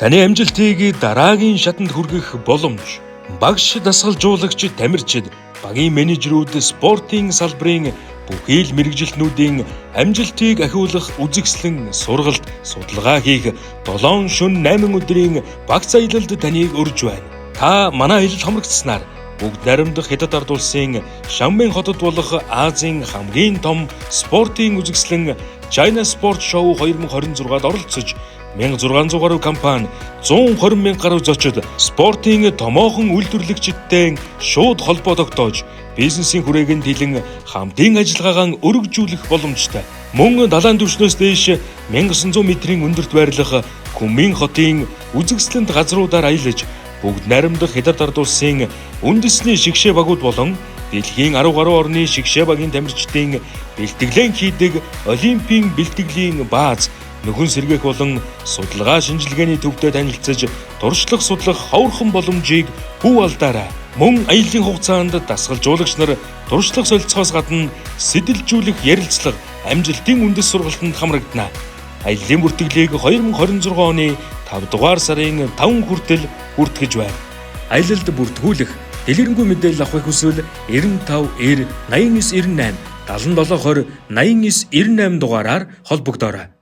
Таны амжилтыг дараагийн шатанд хүргэх боломж. Багш дасгалжуулагч тамирчид, багийн менежерүүд спортын салбарын бүхий л мэргэжилтнүүдийн амжилтыг ахиулах үзэсгэлэн сургалт, судалгаа хийх 7 шөнө 8 өдрийн багц аялалд таныг урьж байна. Та манай аялалд хамрагдсанаар бүгд найрамдах Хятад ард улсын Шамбин хотод болох Азийн хамгийн том спортын үзэсгэлэн China Sport Show 2026-д оролцож 1600 гаруй компани, 120 мянга гаруй зочид, спортын томоохон үйлдвэрлэгчидтэй шууд холбоо тогтоож, бизнесийн хүрээг нь тэлэн хамтын ажиллагаагаа өргөжүүлэх боломжтой. Мөн далайн түвшнээс дээш 1900 метрийн өндөрт байрлах Күммин хотын үзэсгэлэнт газруудаар аялаж, бүгд найрамдах Хятад ард улсын үндэсний шигшээ багууд болон дэлхийн 10 гаруй орны шигшээ багийн тамирчдын бэлтгэлээ хийдэг Олимпийн бэлтгэлийн бааз, нөхөн сэргээх болон судалгаа шинжилгээний төвтэй танилцаж, туршлага судлах ховорхон боломжийг бүү алдаарай. Мөн аяллын хугацаанд дасгалжуулагч нар туршлага солилцохоос гадна сэтэлжүүлэх ярилцлага, амжилтын үндэс сургалтанд хамрагдана. Аяллын бүртгэлийг 2026 оны 5 дугаар сарын 5 хүртэл бүртгэж байна. Аялалд бүртгүүлэх, дэлгэрэнгүй мэдээлэл авахыг хүсвэл 95 90 89 98 77 20 89 98 дугаараар холбогдоорой.